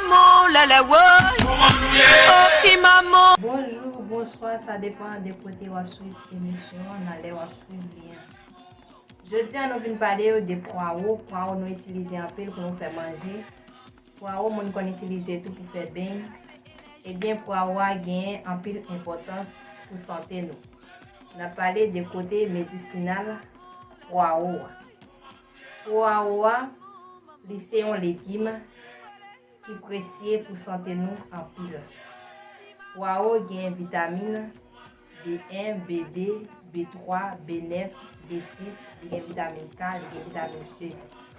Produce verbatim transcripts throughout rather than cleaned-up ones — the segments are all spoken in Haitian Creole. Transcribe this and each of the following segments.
Mon lèlè woy, oh ki manman. Bonjou, bonswa, sa depann de kote w ap swiv emisyon an, nan lè w ap swiv li an. Jodi a nou vin pale yo de pwawo. Pwawo nou itilize anpil pou nou fè manje. Pwawo moun konn itilize tou pou fè beny. Ebyen, pwawo a genyen anpil enpòtans pou sante nou. N ap pale de kote medisinal pwawo a. Pwawo a, li se yon legim ki presye pou sante nou anpil. Pwawo gen vitamin B en, B de, B twa, B nèf, B sis, li gen vitamin K, li gen vitamin E.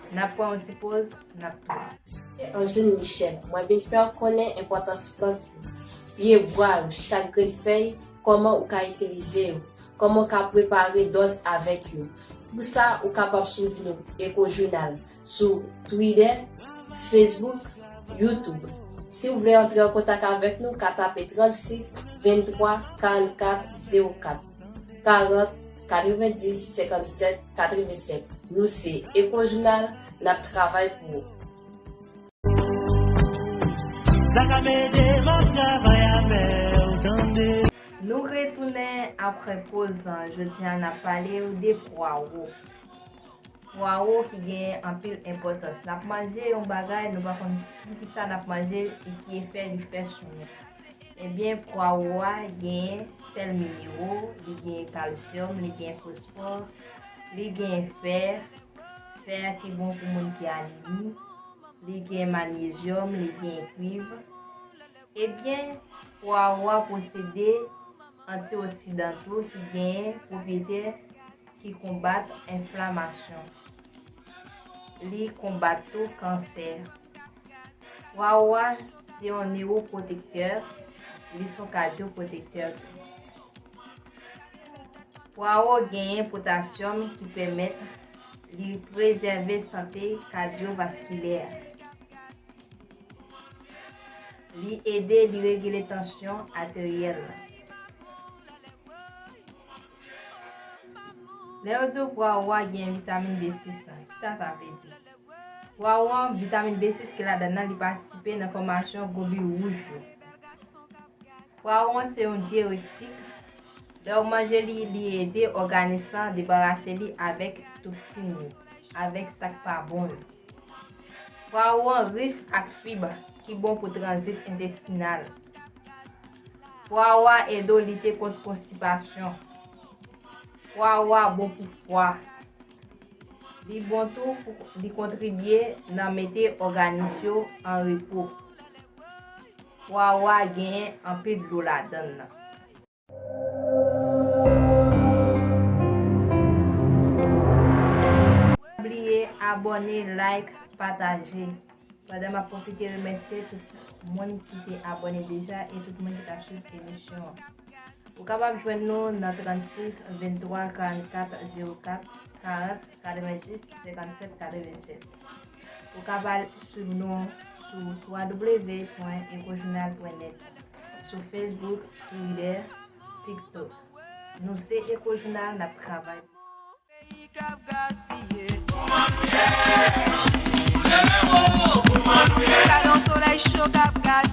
N ap pran yon ti poz, n ap tounen. Se Angeline Michel. Mwen vin fè w konnen enpòtans plant yo, pye bwa yo, chak grenn fèy, kòman ou ka itilize yo, kòman w ka prepare dòz avèk yo. Pou sa, ou kapab swiv nou, Eco Journal, sou Twitter, Facebook, YouTube. Si w vle antre an kontak avèk nou, ka tape trannsis venntwa karannkat zewo kat, karant katrevendis senkannsèt katrevensèt. Nou se Eco Journal, n ap travay pou ou. Sa ka mede m ap travay avè w tande. Nou retounen apre poz lan. Jodi a n ap pale w de pwawo. Pwawo ki gen anpil enpòtans. N ap manje yon bagay, nou pa konn poukisa n ap manje e ki efè li fè sou nou. Ebyen, pwawo a genyen sèl minero, li genyen kalsyòm, li genyen fosfò, li genyen fè, fè ki bon pou moun ki anemi, li genyen manyezyòm, li genyen kwiv. Ebyen, pwawo a posede antioksidan tou ki genyen pwopyete ki konbat enflamasyon. Li konbat tou kansè. Pwawo a se yon newopwotektè, li se yon kadyopwotektè tou. Pwawo genyen potasyòm ki pèmèt li prezève sante kadyovaskilè a. Li ede li regile tansyon ateryèl la. Lè yo di w pwawo a gen vitamin B sis lan, kisa sa vle di? Pwawo an, vitamin B sis ki ladan l lan, li patisipe nan fòmasyon globil wouj yo. Pwawo an se yon dyeretik. Lè w manje li, li ede òganis lan debarase li avèk toksin yo, avèk sa k pa bon yo. Pwawo an rich ak fib ki bon pou tranzit entestinal. Pwawo a ede w lite kont konstipasyon. Pwawo a bon pou fwa. Li bon tou pou li kontribye nan mete òganis yo an repo. Pwawo a genyen anpil dlo ladan l lan. Pa bliye abòne, like, pataje. Pandan m ap pwofite remèsye tout moun ki te abòne deja e tout moun ki t ap swiv emisyon an. Ou kapab jwenn nou nan trannsis venntwa karannkat zewo kat karant katrevendis senkannsèt katrevensèt. Ou kapab swiv nou sou w w w pwen ecojournal pwen net, sou Facebook, Twitter, TikTok. Nou se Eco Journal, n ap travay pou ou. Peyi k ap gaspiye. Gade yon solèy cho k ap gaspiye.